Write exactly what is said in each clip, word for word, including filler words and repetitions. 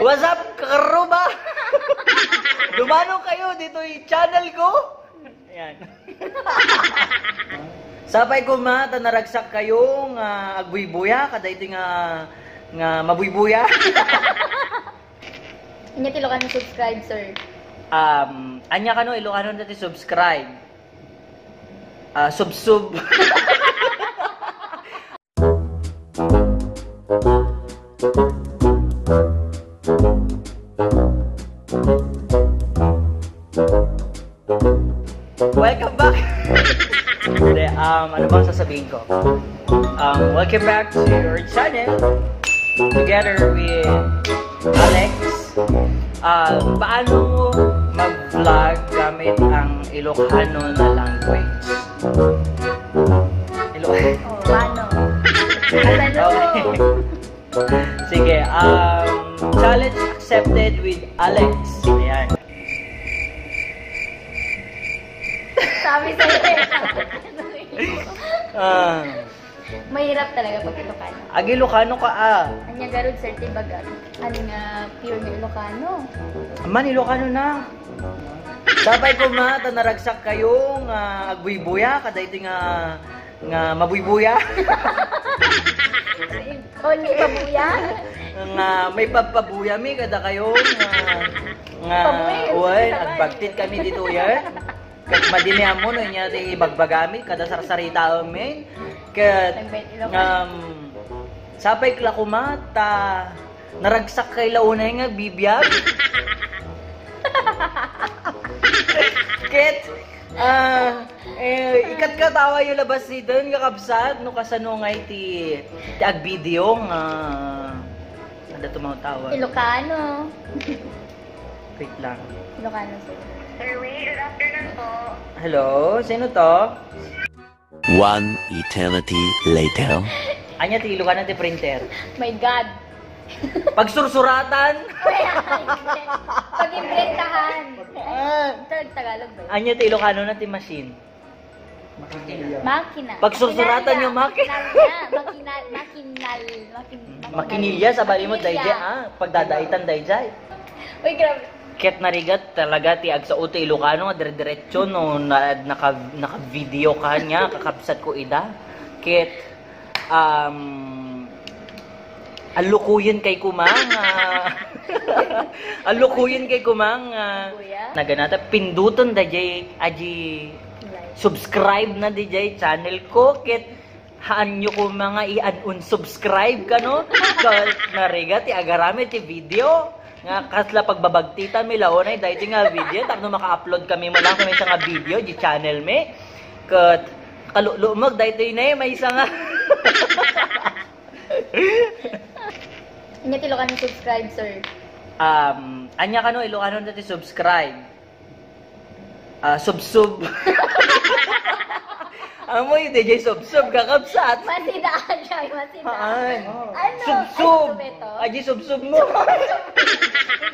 What's up, kakaruba? Dumano kayo dito yung channel ko. Ayan. Sapay ko ma, ta naragsak kayo nga agbuybuya, kada ito nga, nga mabuybuya. Anya ti Ilocano subscribe, sir? Um, anya kano Ilocano dati subscribe? Ah, subsub. Welcome back! Hindi, um, ano bang sasabihin ko? Um, welcome back to your channel together with Alex. Um, paano mag-vlog gamit ang Ilocano na language? Ilocano. Oh, paano? Kasano? Okay. Sige, um, challenge accepted with Alex. Ayan. Sabi sa'yo eh. Ah, Mahirap talaga pag Ilocano. Agi Ilocano ka ah. Anya garud, sir, ti bagak. Ano nga pure nga Ilocano? Man, Ilocano na. Sapay ko ma, ta naragsak kayo nga agbuybuya, kada ito nga, nga mabuybuya. Only babuya? Nga may pagpabuya mi, kada kayo nga, nga, Pabuya, uy, sabay. Agbagtit kami dito yan. Kat madinihan mo, no, niya ti ibagbagami, kada sarsarita amin. Kat, Nagbait Ilocano. um, sapay kla kumata, naragsak kay launay nga bibiyag. Ket, ah, eh, ikat katawa yung labas ni Don, kakabsat, no, kasano nga iti, ti agvideo nga, ada tumatawa. Ilocano. Wait lang. Ilocano, sir. Sir Wei, good afternoon po. Hello, sino to? One eternity later. Anya ti Ilocano ti printer? My God. Pagsursuratan. Pag-imprentahan. Ah. Tag Tagalog ba yun? Anya ti Ilocano na ti machine? Makina. Pagsursuratan yung makina. Makinalya. Makinal, makinal, makin-, Makinilya sa bali mo, makinilya. Dayjay, ah. Pagdadaitan, Dayjay. Uy, grabe. Ket narigat talaga ti agsao ti Ilocano nga dire-diretso no na, naka, naka-video ka niya, kakabsat ko ida. Ket, um, alukuyen kay kumang, ah, alukuyen kay kumang, ah, Kuya? Naganata, pinduton da jay, aji Like. Subscribe na di jay channel ko, ket haanyo ko mga i-unsubscribe kano? So, narigat ti agaramid ti video. Nga kasla pagbabagtitan mi launay daytoy nga video tapno maka-upload kami mo lang kami sa nga video di channel mi. Ket kalulumag daytoy na may isa nga. Anya ti Ilocano subscribe, sir? Um, anya kano Ilocano dati subscribe? Ah, subsub. Amo yung D J subsub, kakabsat. Masida, Ajay, masida. Haan. Ano? Subsub. Ay, subsub ito? Aji subsub mo.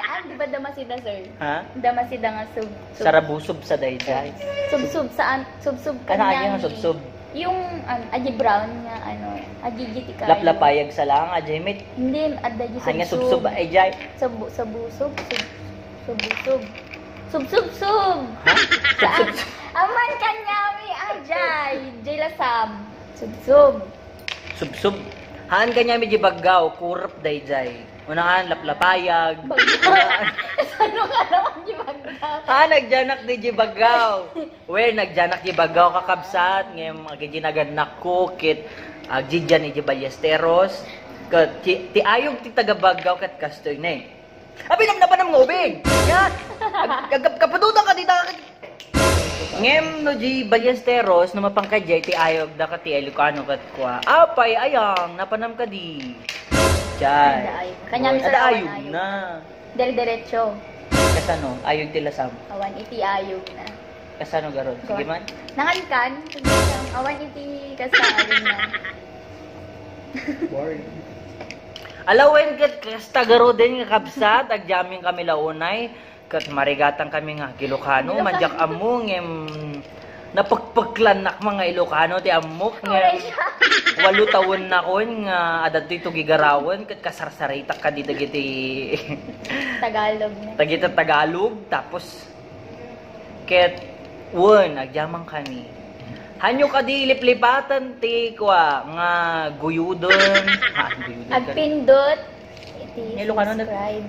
Ah, di ba damasida, sir? Ha? Damasida nga sub, sub. Sarabusub sa dayjay. Subsub saan? Subsub Ano kanya aji nga ni- subsub? Yung, um, aji brown nga, ano, aji giti kayo. Laplapayag sa lang, aji mit. Hindi, adda di Hanya subsub. Subsub, ay jay. Sabu, sabusub, sub, sabusub. Subsub, sub! Ha? Saan? Subsub. Aman kanyami, ajay. Jay lasam. Subsub. Subsub. Haan kanyami di baggaw, kurap dayjay. Unahan, laplapayag. Baggaw. Saan ka naman di baggaw? Ah, nagjanak di di baggaw. Well, nagjanak di baggaw kakabsat, ngem agidi naganak ko, kit agdidian iti Ballesteros. Ket ti, ti ayog ti taga Baggaw ket kastoy ne. Abi, nam napanam nga ubing. Yan. Ag-, ag-, kapadutan ka dita. Ngem no di Ballesteros, no mapangkadya iti ayog da ket ti Ilocano ket kua. Apay, ayang, napanam ka di. Jay. Ada ayog. Kanyami, sir, Ada awan ayog ayog. Na. Dire-diretso. Kasano? Ayog ti lasam. Awan iti ayog na. Kasano garod? Sige man. Nangankan, awan iti kasta ayog na. Boring. Alawen ket kasta garoden nga kabsat, agjamin kami launay, ket marigatan kami nga Ilocano, manjak ammo ngem Napekpeklannak mga Ilocano ti ammok nga Correct. Walo tawennakon nga adda ditoy Tugigarawen ket kasarsaritak kadi dagiti Tagalog na. Dagiti Tagalog, tapos ket wen, agyamankami. Hanyo kadi liplipatan ti kua nga guyuden. Ha, guyuden ka. Agpindot. Iti Ilocano na- subscribe.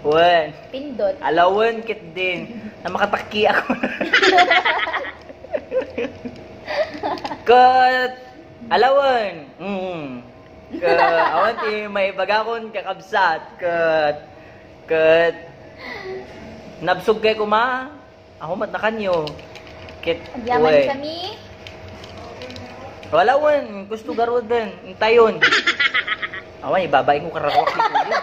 Wen. Pindot. Alawen ket din na makatakki ako. Ket alawen. Mm. Ket awan ti maibagakon kakabsat ket ket nabsog kay kuma. Ako met nakanyo. Ket Agyaman wen. Kami. Wala wen, gusto garuden, intayon. Awan, ibabaing ko kararuak ni Kuya.